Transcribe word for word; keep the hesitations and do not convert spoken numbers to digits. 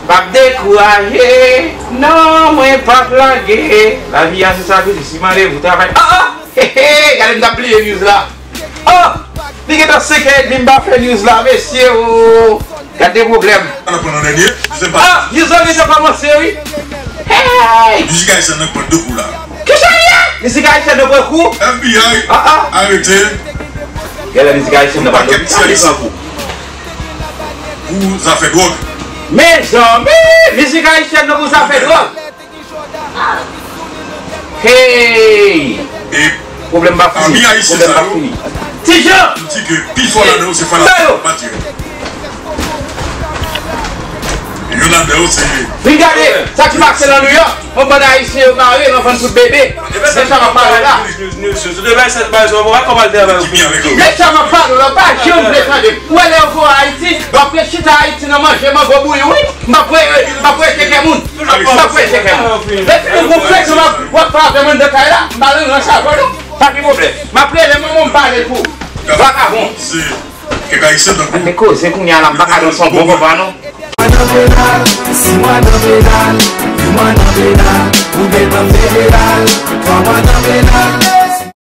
P ap dekouraje, non, mwen p ap lage. Lavi a se sakrifis, li mande pou travay. Ah, ah! He, he, gade m t ap bliye news la. Oh! Li gentan senk è edmi m pa fè news la, mesye, oh! Gade pwoblèm. An aprann an dènye, se pa. Ah, news la gentan kòmanse, wi. Hey! Mizik ayisyen nan pran de kou la. Kisa l ye? Mizik ayisyen nan pran kou? F B I, ah, ah, arete. Gade mizik ayisyen nan pran kou. Pou zafè dwòg. Mezanmi, mizik ayisyen nan pou zafè dwòg. Hey! E pwoblèm pa fini. Pwoblèm pa fini. Ti Jan! M di ke pi fò ladan yo se fanatik Matye. Youn ladan yo se. Vin gade sa ki pase nan Nouyòk. Yon bann Ayisyen yo mare nan vann tout bebe. Se sa m ap pale la. Mesye, m ap pale w la, pa janm vle tande. Ou wè lè yo voye Ayiti, w ap ret chita Ayiti nan manje mango bouyi, wi. M ap voye, m ap voye cheke moun. M ap voye cheke moun. Depi nou gon prezon, w ap, w ap fè avè m anndan kay la, m pa nan rans avè w non. Pa gen pwoblèm. M ap rele manman m pale pou ou. Vakabon. Se kèk Ayisyen tankou. Gade koze kounye a la, m pa ka danse yon bon konpa non. Mwen nan penal, si mwen nan penal, wi mwen nan penal, ou gentan federal, kòman nan penal?